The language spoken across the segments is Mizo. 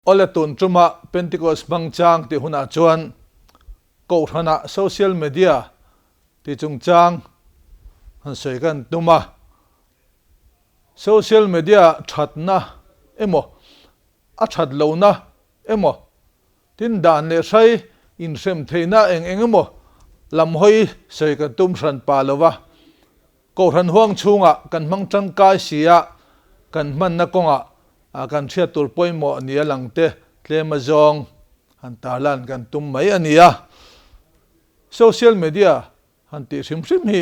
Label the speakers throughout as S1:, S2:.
S1: Awle tun tuma Pentecost hmang chang tih hunah chuan Kohhranah social media tih chungchang han sawi kan tum a. Social media thatna emaw a that lohna emaw tin dan leh hrai inhrem theihna eng eng emaw lam hawi sawi kan tum hran pah lo va. Kohhran huang chhungah kan hmang tangkai si a, kan hmanna kawngah kan hriat tur pawimawh nia lang te tlem azawng han tarlan kan tum mai a ni a. Social media han tih hrim hrim hi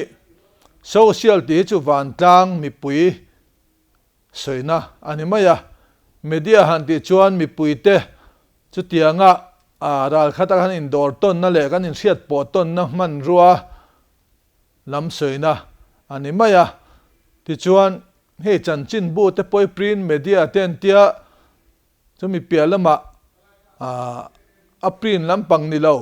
S1: social tih hi chu vantlang mipui sawina a ni mai a, media han tih chuan mipuite chutianga ralkhata kan indawr tawnna leh kan inhriat pawh tawnna hmanrua lam sawina a ni mai a. Tichuan, hei chanchinbu te pawh hi print media te an tia, chumi piah lamah a print lampang ni lo,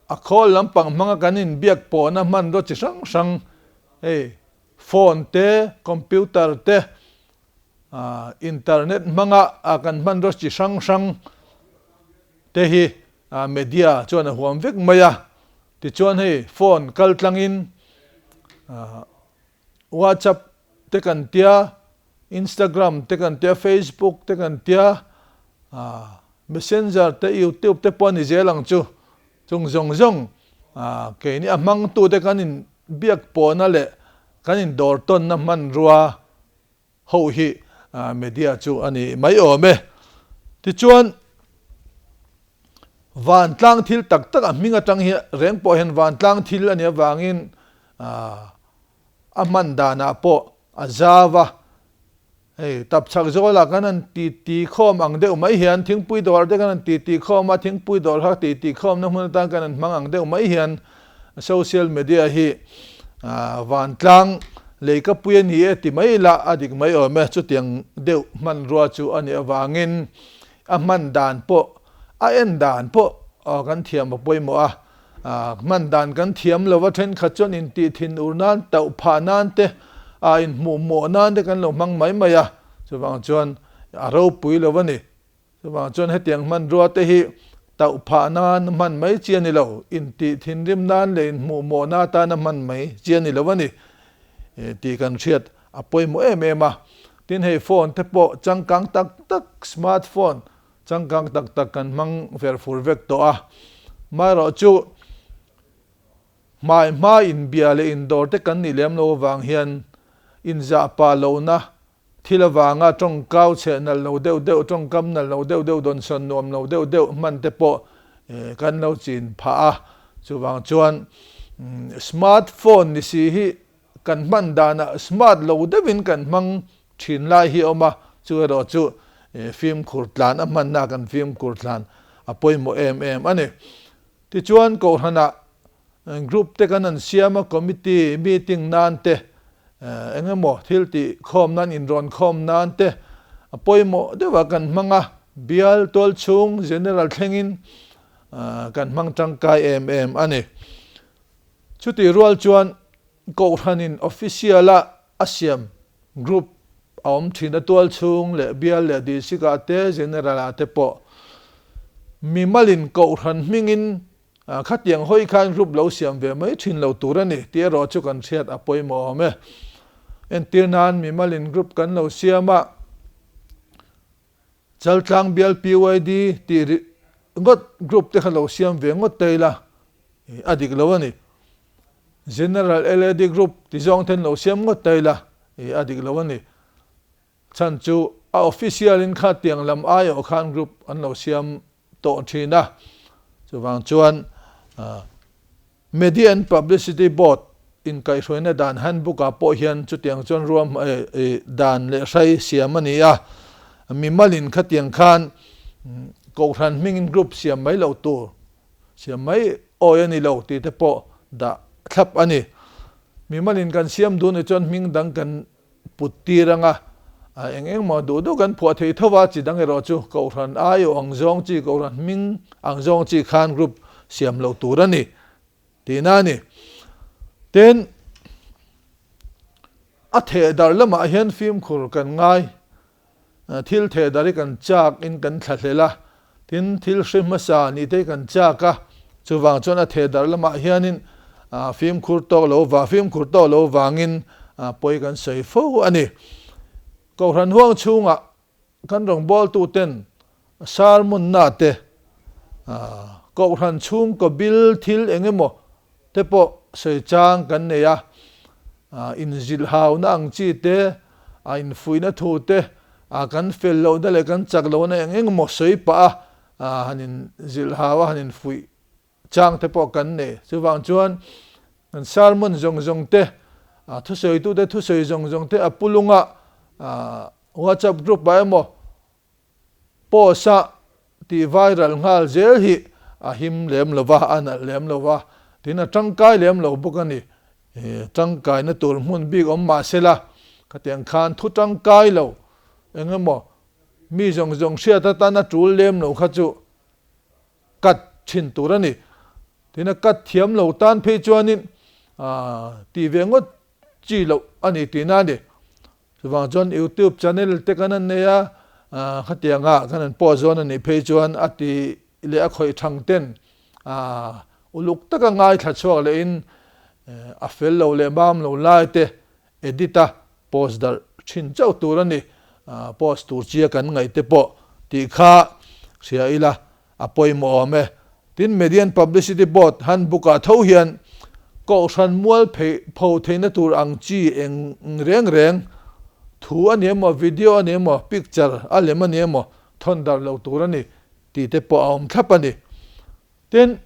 S1: a khawl lampang hmanga kan inbiak pawhna hmanraw chi hrang hrang hei phone te, computer te, internet hmanga kan hmanraw chi hrang hrang te hi Media chuan a huam vek mai a, tichuan hei phone kal tlangin WhatsApp te kan tia, Instagram te kan tia, Facebook te kan tia, Messenger te, YouTube te pawh a ni zel ang chu. Chung zawng zawng keini a hmangtute kan inbiak pawhna leh kan indawr tawnna hmanrua Ho hi media chu a ni mai awm e. Tichuan, vantlang thil tak tak a hming atang hi reng pawh hian vantlang thil a nih avangin a hman danah pawh a zau a. Hei tapchhak zawlah kan han ti ti khawm ang deuh mai hian thingpui dawr te kan han ti ti khawm a, thingpui dawr kha ti ti khawmna hmun atan kan han hmang ang deuh mai hian Social media hi vantlang leikapui a ni e ti mai ila a dik mai awm e, chutiang deuh hmanrua chu a nih avangin a hman dan pawh a en dan pawh kan thiam a pawimawh a, hman dan kan thiam lo a thenkhat chuan intih thin ur nan tauh phah nan te inhmuh mawh nan te kan lo hmang mai mai a, chuvang chuan a ropui lo a ni. Chuvang chuan hetiang hmanrua te hi tauh phah nan hman mai chi a ni lo, intih thinrim nan leh inhmuhmawhna atana hman mai chi a ni lo a ni tih kan hriat a pawimawh em em a. Tin hei phone te pawh changkang tak tak smart phone changkang tak tak kan hmang fer fur vek tawh a, amaherawhchu hmai hma inbia leh indawr te kan nih lem lo avang hian inzahpah lohna Thil avanga tawngkau chheh nalh lo deuh deuh, tawngkam nalh lo deuh deuh, dawnsawn nuam lo deuh deuh hman te pawh kan lo chin phah a. Chuvang chuan smart phone ni si hi kan hman danah smart lo deuhin kan hmang thin lai hi a awm a, chu erawh chu fimkhur tlan a hmanna kan fimkhur tlan a pawimawh em em a ni. Tichuan Kohhranah Group te kan an siam a, committee meeting nan te, eng emaw thil tih khawm nan, inrawn khawm nan te a pawimawh deuh a kan hmang a, bial tual chhung general thlengin kan hmang tangkai em em a ni. Chutih rual chuan Kohhranin official-a a siam group a awm thin a, tual chhung leh bial leh district-ah te, general-ah te pawh mimalin Kohhran hmingin Khatiang hawi khan group lo siam ve mai thin lo tur a ni tih erawh chu kan hriat a pawimawh awm e. Entir nan mimalin group kan lo siam a, Chaltlang bial PYD tih ri ngawt group te kha lo siam ve ngawt ta ila a dik lo a ni. General LAD group ti zawng ten lo siam ngawt ta ila a dik lo a ni. Chhan chu a official in kha tiang lam aiawh khan group an lo siam tawh thin a, chuvang chuan Media and Publicity Board inkaihhruaina dan handbook ah pawh hian chutiang chuan ruam dan leh hrai siam a ni a, mimalin khatiang khan Kohhran hmingin group siam mai loh tur siam mai awi a ni lo tih te pawh dah thlap a ni. Mimalin kan siam duh ni chuan hming dang kan put tir anga eng eng maw duh duh kan phuah thei tho a, chi dang erawh chu Kohhran aiawh ang zawng chi, Kohhran hming ang zawng chi khan group siam loh tur a ni tihna a ni. Tin, a theh darh lamah hian fimkhur kan ngai. Thil theh dar hi kan chak in kan thlahlel a, tin thil hre hmasa nih te hi kan chak a, chuvang chuan a theh dar lamah hianin fimkhur tawk lo vang fimkhur tawk lo vangin pawi kan sawi fo a ni. Kohhran huang chhungah kan rawngbawltu ten sermon-na te, Kohhran chhungkaw bil thil eng emaw te pawh sawi chang kan nei a, inzilhauna ang chi te, infuihna thu te, kan fel lohna leh kan chak lohna eng eng emaw sawi pah a, han inzilhau a, han infuih chang te pawh kan nei. Chuvang chuan kan sermon zawng zawng te, thusawitute thusawi zawng zawng te a pulunga WhatsApp group ah emaw post a tih viral nghal zel hi a him lem lo va, a nalh lem lo va, tin a tangkai lem lo bawk a ni. Tangkaina tur hmun bik awm mah se la, khatiang khan thu tangkai lo eng emaw mi zawng zawng hriat atana tul lem lo kha chu cut thin tur a ni. Tin a cut thiam lo tan phei chuanin tih ve ngawt chi loh a ni tihna a ni. Chuvang chuan YouTube channel te kan an nei a, khatianga kan an post zawn a nih phei chuan a ti leh a khawih thang ten uluk taka ngaithla chhuak lehin a fel lo leh mam lo lai te edit a post darh thin chauh tur a ni. Post tur chia kan ngaih te pawh tih kha hria ila A pawimawh awm e. Tin, Median Publicity Board handbook ah tho hian Kohhran mual phei pho theihna tur ang chi eng reng reng, thu a ni emaw, video a ni emaw, picture a lem a ni emaw thawn darh lo tur a ni tih te pawh a awm thlap a ni. Tin,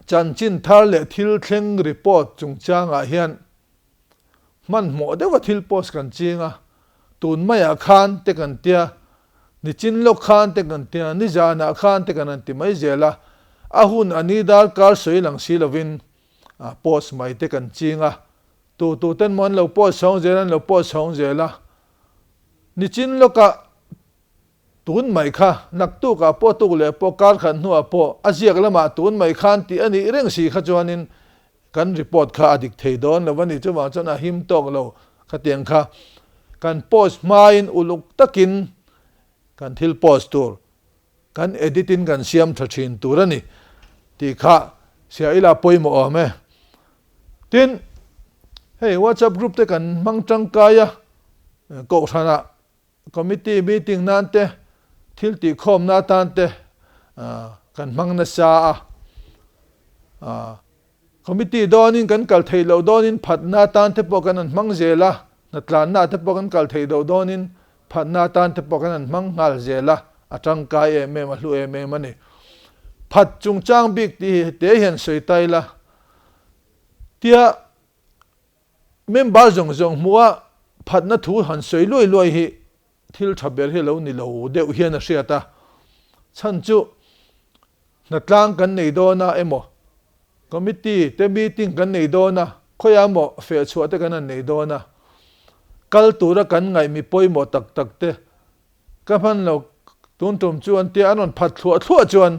S1: chanchin thar leh thil thleng report chungchangah hian Hmanhmawh deuha thil post kan ching a, tun maiah khan te kan tia, nichin lawk khan te kan tia, nizanah khan te kan han ti mai zel a, a hun a ni darkar sawi lang si lovin post mai te kan ching a, tu tu ten maw an lo post chhawng zel an lo post chhawng zel a, nichin lawkah tun mai kha naktukah pawh tuk leh pawh kar khat hnuah pawh a ziak lamah tun mai khan tih a nih reng si kha chuanin Kan report kha a dik thei dawn lo a ni, chuvang chuan a him tawk lo khatiang kha kan post hmain uluk takin kan thil post tur kan edit in kan siam tha thin tur a ni tih kha hria ila pawimawh awm e. Tin, hei WhatsApp group te kan hmang tangkai a, kohhranah Committee meeting nan te, thil tihkhawmna atan te kan hmang nasa a. Committee dawnin kan kal theih loh dawnin phatna atan te pawh kan han hmang zel a, hnatlanna te pawh kan kal theih loh dawnin phatna atan te pawh kan han hmang nghal zel a, a tangkai em em, a hlu em em a ni. Phat chungchang bik tih te hian sawi ta ila, tia Member zawng zawng hmuha phatna thu han sawi luai luai hi thil tha ber hi lo ni lo deuh hian a hriat a. Chhan chu hnatlang kan nei dawn a emaw, committee te meeting kan nei dawn a, khawiah emaw fehchhuah te kan han nei dawn a, kal tura kan ngaih mi pawimawh tak tak te ka hman lo tun tum chu an tia an rawn phat thluah thluah chuan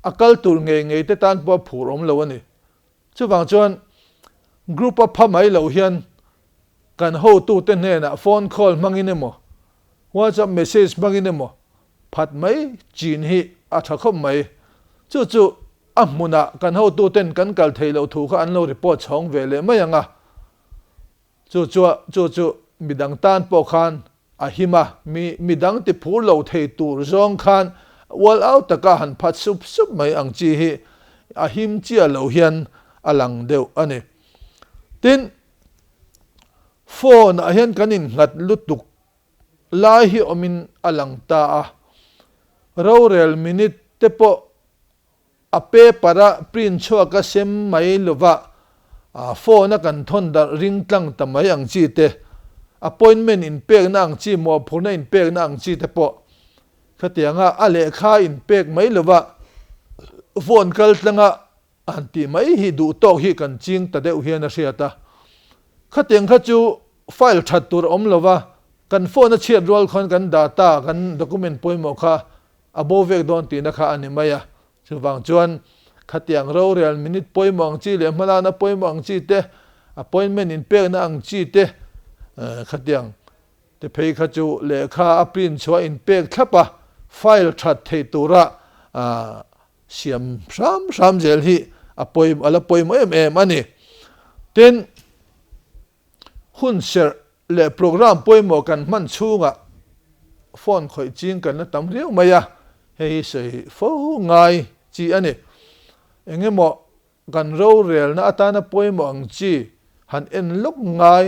S1: a kal tur ngei ngei te tan pawh a phur awm lo a ni. Chuvang chuan group a pha mai loh hian kan hotute hnenah phone call hmangin emaw, WhatsApp message hmangin emaw phat mai chin hi a tha khawp mai. Chu chu a hmunah kan hotuten kan kal theih loh thu kha an lo report chhawng ve leh mai ang a. Chu chu chu chu midang tan pawh khan A him a, mi midang ti phur lo thei tur zawng khan ual au taka han phat sup sup mai ang chi hi a him chiah lo hian a lang deuh a ni. Tin, phone ah hian kan innghat lutuk lai hi awmin a lang ta a, rorel minute te pawh A paper a print chhuak a sem mai lova, phone a kan thawn darh ring tlang ta mai ang chi te, appointment inpekna ang chi, mawhphurhna inpekna ang chi te pawh khatianga a lehkha inpek mai lova phone kal tlanga han tih mai hi duh tawk hi kan ching ta deuh hian a hriat a. Khatiang kha chu file that tur a awm lova, kan phone a chhiat rual khawn kan data, kan document pawimawh kha A bo vek dawn tihna kha a ni mai a. Chuvang chuan khatiang rorel minute pawimawh ang chi leh hmalakna pawimawh ang chi te, appointment inpekna ang chi te khatiang. te phei kha chu lehkha a print chhuah inpek thlap a, file that theih tura siam hram hram zel hi a pawi a la pawimawh em em a ni. Tin, hun serh leh programme pawimawh kan hman chhungah phone khawih ching kan la tam riau mai a, hei hi sawi fo ngai chi a ni. Engemaw Kan rorelna atana pawimawh ang chi han en lawk ngai,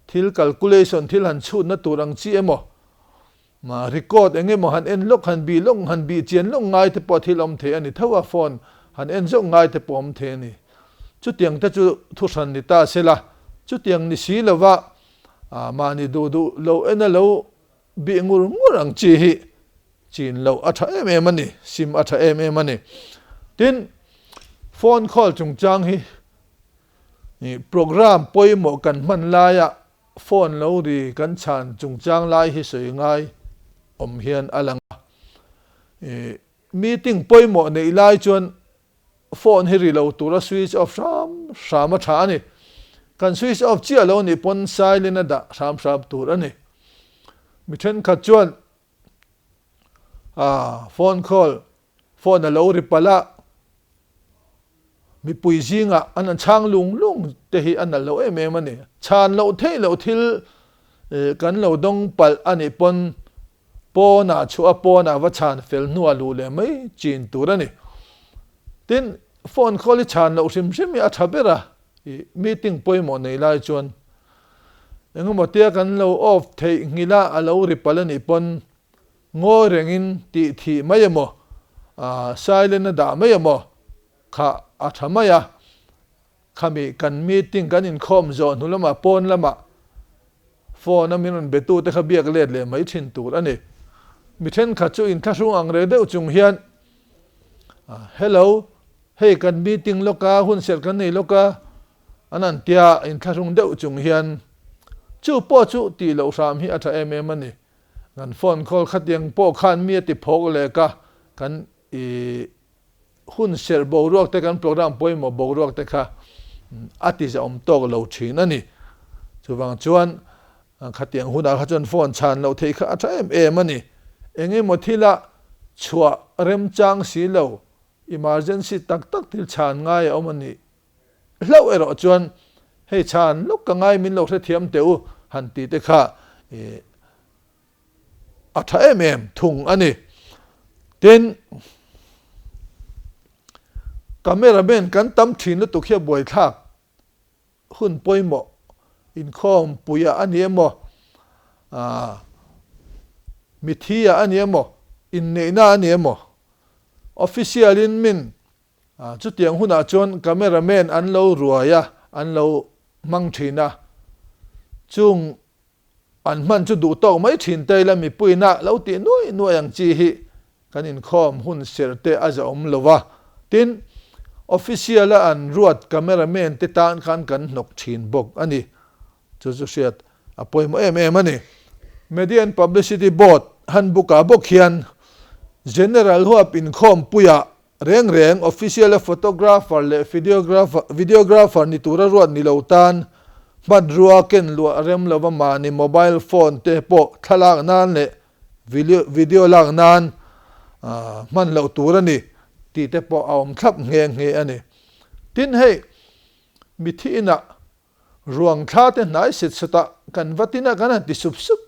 S1: thil calculation thil han chhutna tur ang chi emaw, record eng emaw han en lawk, han bih lawk, han bih chian lawk ngai te pawh thil awm thei a ni tho a, phone han en zawk ngai te pawh awm thei a ni. Chutiang te chu thuhran ni ta se la, chutiang ni si lova mahni duh duh lo ena lo Bih ngur ngur ang chi hi chin loh a tha em em a ni, sim a tha em em a ni. Tin, phone call chungchang hi program pawimawh kan hman laia phone lo ri kan chhan chungchang lai hi sawi ngai awm hian a lang a. Meeting pawimawh neih lai chuan Phone hi ri lo tura switch off hram hram a tha a ni. Kan switch off chiah lo nih pawn silent a dah hram hram tur a ni. Mi thenkhat chuan ah phone call, phone a lo ri palh a, mipui zingah an han chhang lung lung te hi a nalh lo em em a ni. Chhan loh theih loh thil kan lo dawng palh a nih pawn Pawnah chhuah a pawnah va chhan fel hnuah luh leh mai chin tur a ni. Tin, phone call hi chhan loh hrim hrim hi a tha ber a, i meeting pawimawh nei lai chuan engemaw tia kan lo off theih nghilh a, a lo ri palh a nih pawn ngawi rengin tih thih mai emaw, silent a dah mai emaw kha a tha mai a. Khami kan meeting kan inkhawm zawh hnu lamah pawn lamah phone a min rawn be tu te kha biak let leh mai thin tur a ni. Mi thenkhat chu inthlahrung ang reng deuh chung hian Hello, hei kan meeting lawk a, hun serh kan nei lawk a an han tia inthlahrung deuh chung hian chu pawh chu tih loh hram hi a tha em em a ni. Kan phone call khatiang pawh khan mi a ti phawk lek a, kan i Hun serh boruak te kan program pawimawh boruak te kha a ti zahawm tawk lo thin a ni. Chuvang chuan khatiang hunah kha chuan phone chhan loh theih kha a tha em em a ni. Eng emaw thila chhuah remchang si lo, emergency tak tak thil chhan ngai a awm a nih hlauh erawh chuan hei chhan lawk ka ngai min lo hrethiam teh u han tih te kha a tha em em thung a ni. Tin, cameraman kan tam thin lutuk hi a buaithlak hun pawimawh inkhawm puiah a ni emaw, mithi ah a ni emaw, inneihna a ni emaw, official in min chutiang hunah chuan cameraman an lo ruai a, an lo hmang thin a, chung An hman chu duh tawk mai thin te ila mipuina lo tih nuai nuai ang chi hi kan inkhawm hun serh te a zahawm lo va. Tin, official a an ruat cameraman te tan khan kan hnawk thin bawk a ni. Chu chu hriat a pawimawh em em a ni. Media and Publicity Board handbook ah bawk hian General huap inkhawm puiah Reng reng, official a photographer leh videographer ni tura ruat ni lo tan hmanrua ken luah rem lova mahni mobile phone te pawh thlalak nan leh video lak nan hman loh tur a ni tih te pawh a awm thlap nghe nghe a ni. Tin hei, mithi inah ruang thla te hnai set setah kan va tin a kan han ti sup sup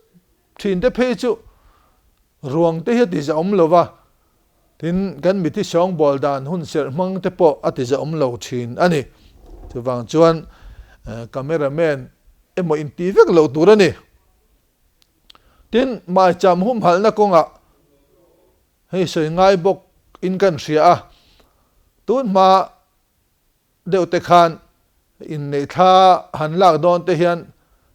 S1: thin te phei chu ruang te hi a ti zahawm lova, Tin, kan mithi sawngbawl dan hun serh hmang te pawh a ti zahawm lo thin a ni. Chuvang chuan cameraman emaw inti vek loh tur a ni. Tin, maicham humhalhna kawngah hei sawi ngai bawk in kan hria a, tun hma deuh te khan inneih thla han lak dawn te hian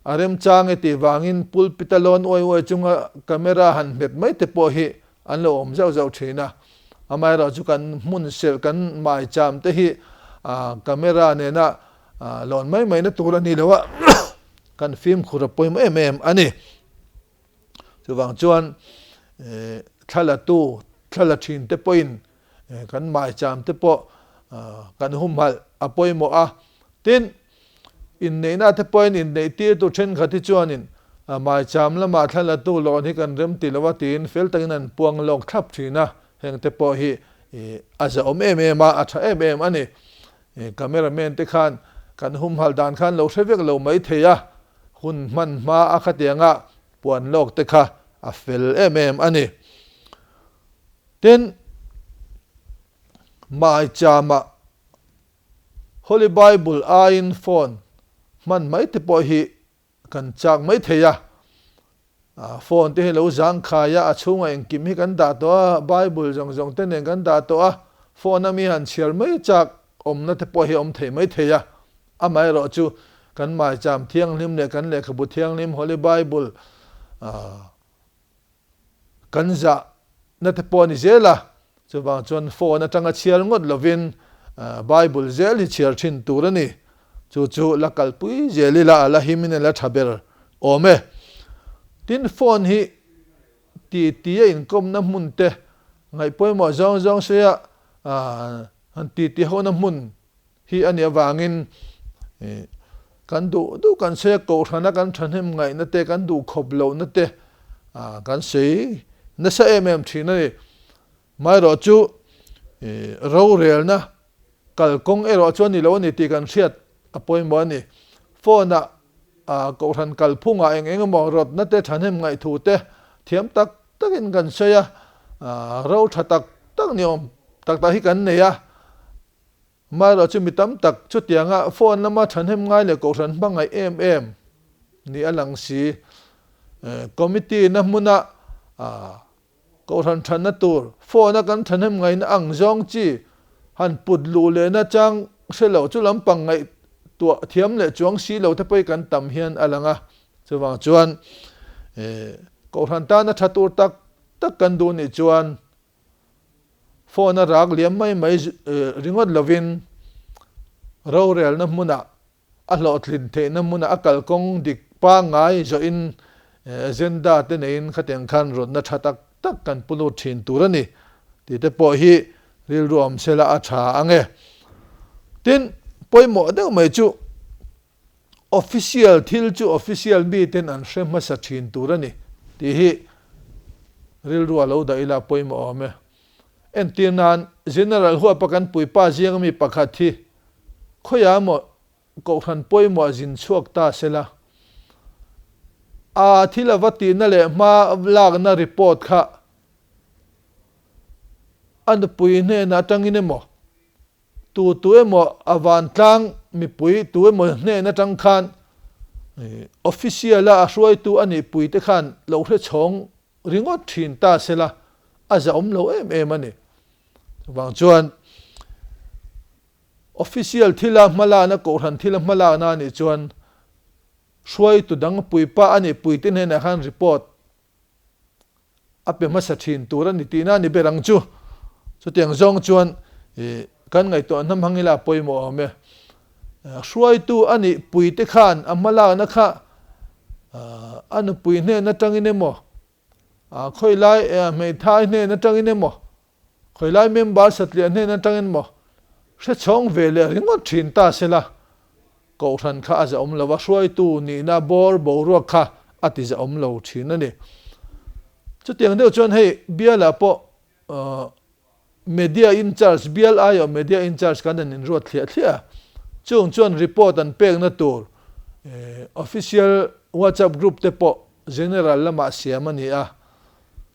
S1: a remchang e tih vangin pulpit a lawn uai uai chunga camera han hmet mai te pawh hi an lo awm zauh zauh thin a. Amaherawhchu chu kan hmun serh kan maicham te hi camera nena lawn mai mai na tur a ni lo a, kan fimkhur a pawimawh em em a ni. Chuvang chuan thla la tu, thla la thin te pawhin kan maicham te pawh kan humhalh a pawimawh a. Tin, inneihna te pawhin inneih tir tur thenkhat hi chuanin Maicham lamah thla latu lawn hi kan rem ti lo a tiin fel takin an puang lawk thlap thin a, heng te pawh hi a zahawm em em a, a tha em em a ni. Camera man te khan kan humhalh dan khan lo hre vek lo mai thei a, hun hman hma a khatianga puan lawk te kha a fel em em a ni. Tin, Maichama Holy Bible aiin phone hman mai te pawh hi kan chak mai thei a, phone te hi lo zangkhai a, a chhungah engkim hi kan dah tawh a, Bible zawng zawng te nen kan dah tawh a, phone a mi han chhiar mai chak awmna te pawh hi a awm thei mai thei a, amaherawh chu kan maicham thianghlim leh kan lehkhabu thianghlim Holy Bible Kan zah na te pawh a ni zel a, chuvang chuan phone atanga chhiar ngawt lovin Bible zel hi chhiar thin tur a ni. Chu chu la kalpui zel ila a la him in a la tha ber awm e. Tin phone hi ti ti a inkawmna hmun te ngaihpawimawh zawng zawng sawi a han ti ti hona hmun hi a nih avangin kan duh duh kan sawi a, kohhrana kan thahnem ngaihna te, kan duh khawp lohna te kan sawi nasa em em thin a ni. Maherawh chu rorelna kalkawng erawh chu a ni lo a ni tih kan hriat a pawimawh a ni. Phone ah kohhran kalphungah eng eng emaw rawtna te, thahnem ngaihthu te thiam tak takin kan sawi a, ro tha tak tak ni awm tak tak hi kan nei a. Amaherawh chu mi tam tak chutianga phone lama thahnem ngai leh kohhran hmangaih em em ni a lang si. Committee na hmuna kohhran thatna tur phone a kan thahnem ngaihna ang zawng chi han put luh lehna chang hre loh chu lampang ngaihtuah thiam leh chuang si lo te pawh hi kan tam hian a lang a. Chuvang chuan kohhran tana tha tur tak tak kan duh nih chuan Phone a rak liam mai mai ringawt lovin rorelna hmunah a hlawhtlin theihna hmunah a kalkawng dik pangngai zawhin agenda te neiin khatiang khan rawtna tha tak tak kan pu lut thin tur a ni tih te pawh hi rilru awm sela a tha ang e. Tin, pawimawh deuh mai chu Official thil chu official miten an hre hmasa thin tur a ni tih hi rilru a lo dah ila pawimawh awm e. Entir nan, General huapa kan puipa ziang ami pakhat hi khawiah emaw kohhran pawimawh zin chhuak ta sela, a thil a va tihna leh hma lakna report kha a nupui hnenah atangin emaw Tu tu emaw a vantlang mipui tu emaw hnen atang khan official a a hruaitu a nih pui te khan lo hre chhawng ringawt thin ta sela a zahawm lo em em a ni. Chuvang chuan official thila hmalakna kohhran thila hmalakna a nih chuan hruaitu dang puipa a nih pui te hnenah khan report a pe hmasa thin tur a ni tihna a ni ber ang chu. Chutiang zawng chuan kan ngaihtuah hnam hang ila a pawimawh awm e. Hruaitu a nih pui te khan a hmalakna kha a nupui hnen atangin emaw, khawilai hmeithai hnen atangin emaw, Khawilai member satliah hnen atangin maw hrechhawng ve leh ringawt thin ta sela, kohhran kha a zahawm lo a, hruaitu nihna bawr boruak kha a ti zahawm lo thin a ni. Chutiang deuh chuan hei bialah pawh media in charge, bial aiawh media in charge kan han inruat thliah thliah a, chung chuan report an pekna tur official whatsapp group te pawh general lamah siam a ni a,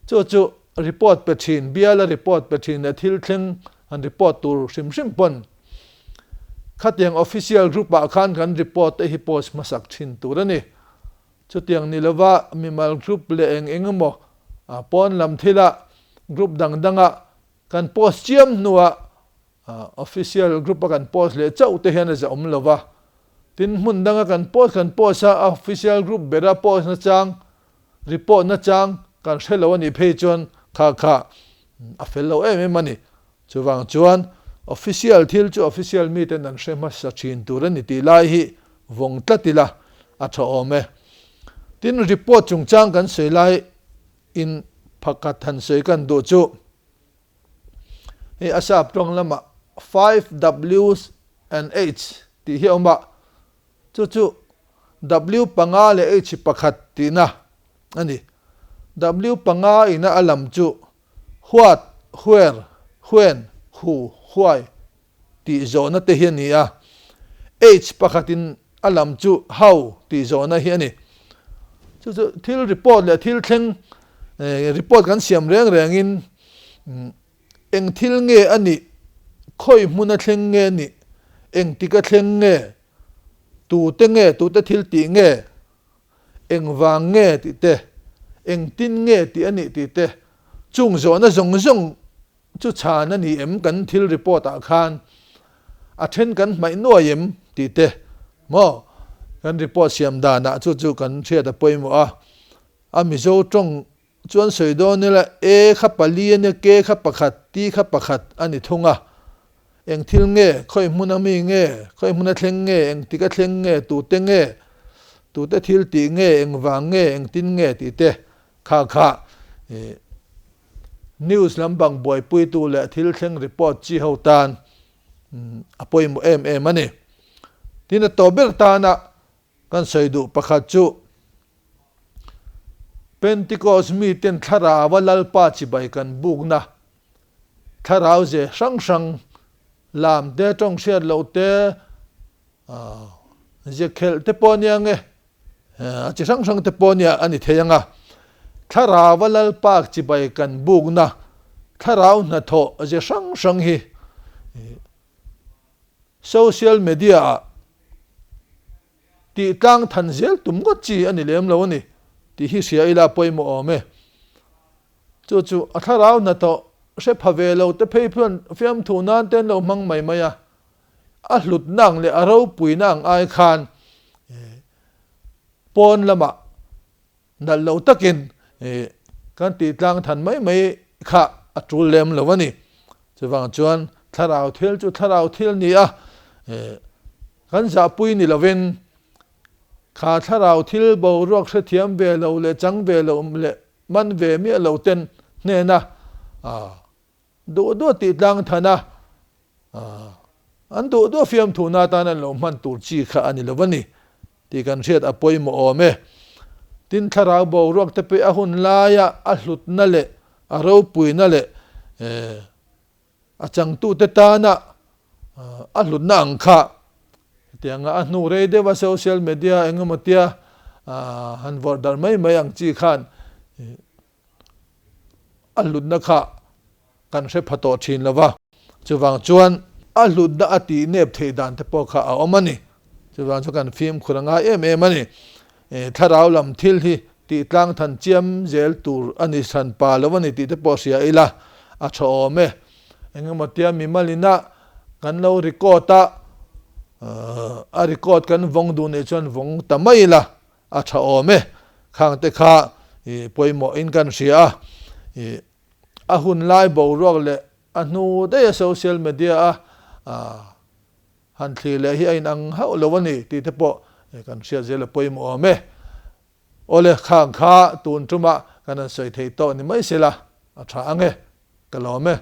S1: Chu chu report pe thin, biala report pe thin leh thil thleng han report tur hrim hrim pawn khatiang official group ah khan kan report te hi post hmasak thin tur a ni. Chutiang ni lova mimal group leh eng eng emaw pawn lam thila group dang danga kan post chiam hnuah Official group a kan post leh chauh te hian a zahawm lo va, tin hmun danga kan post kan post a, official group bera post nachang, report nachang kan hre lo a nih phei chuan kha kha a fel lo em em a ni. Chuvang chuan official thil chu official miten an hre hmasa thin tur a ni tih lai hi vawng tlat ila a tha awm e. Tin report chungchang kan sawi lai in phakhat han sawi kan duh chu. Hei a sap tawng lamah 5 W's and H tih hi a awm a, chu chu W panga leh H pakhat tihna a ni. W panga ina a lam chu what, where, when, who, why tih zawhna te hi a ni a. H pakhatin a lam chu how tih zawhna hi a ni. Chu chu thil report leh thil thleng report kan siam reng rengin eng thil nge a nih, khawi hmuna thleng nge a nih, engtik a thleng nge, tute nge, tute thil tih nge, engvang nge tih te, engtin nge tih a nih tih te, chung zawhna zawng zawng chu chhan a ni em kan thil report ah khan a then kan hmaih nuai em tih te maw kan report siam danah chu chu kan hriat a pawimawh a, a Mizo tawng Chuan sawi dawn ila E kha pali a nia, K kha pakhat, T kha pakhat a ni thung a. Eng thil nge, khawi hmuna mi nge, khawi hmuna thleng nge, engtik a thleng nge, tute nge, tute thil tih nge, engvang nge, engtin nge tih te kha kha news lampang buaipuitu leh thil thleng report chi ho tan a pawimawh em em a ni. Tin a tawp ber tana Kan sawi duh pakhat chu Pentecost miten thlarau a Lalpa chibai kan bukna thlarau ze hrang hrang lam te, tawng hriat loh te, ze khelh te pawh ania nge, a chi hrang hrang te pawh ania a ni thei ang a. Thlarau a Lalpa chibai kan bukna thlarau hnathawh ze hrang hrang hi Social media ah tih tlang than zel tum ngawt chi a ni lem lo a ni tih hi hria ila pawimawh awm e. Chu chu a thlarau hnathawh hre pha ve lo te phei phuan fiamthu nan te an lo hmang mai mai a, a hlutna ang leh a ropuina ang ai khan pawn lamah Nalh lo takin kan tih tlang than mai mai kha a tul lem lo a ni. Chuvang chuan thlarau thil chu thlarau thil ni a, kan zahpui ni lovin kha thlarau thil boruak hrethiam ve lo leh chang ve lo leh man ve miah lo ten hnena Duh duh tih tlang than a, an duh duh fiamthuhna atan an lo hman tur chi kha a ni lo a ni tih kan hriat a pawimawh awm e. Tin, thlarau boruak te pawh a hun laia a hlutna leh a ropuina leh a changtute tana a hlutna ang kha hetianga a hnu rei deuha social media eng emaw tia han vawrh darh mai mai ang chi khan A hlutna kha kan hre pha tawh thin lo va, chuvang chuan a hlutna a tih nep theih dan te pawh kha a awm a ni. Chuvang chuan kan fimkhur a ngai em em a ni. Thlarau lam thil hi tih tlang than chiam zel tur a ni hran pa lo a ni tih te pawh hria ila a tha awm e. Engemaw tia mimalina kan lo record a, a record kan vawng duh nih chuan vawng ta mai ila A tha awm e, khang te kha i pawimawh in kan hria a, i a hun lai boruak leh a hnu daih a social media a han thlir leh hi a inang hauh lo a ni tih te pawh kan hriat zel a pawimawh awm e. Awle khang kha tun tumah kan han sawi thei tawh ni mai sela a tha ang e, ka lawm e.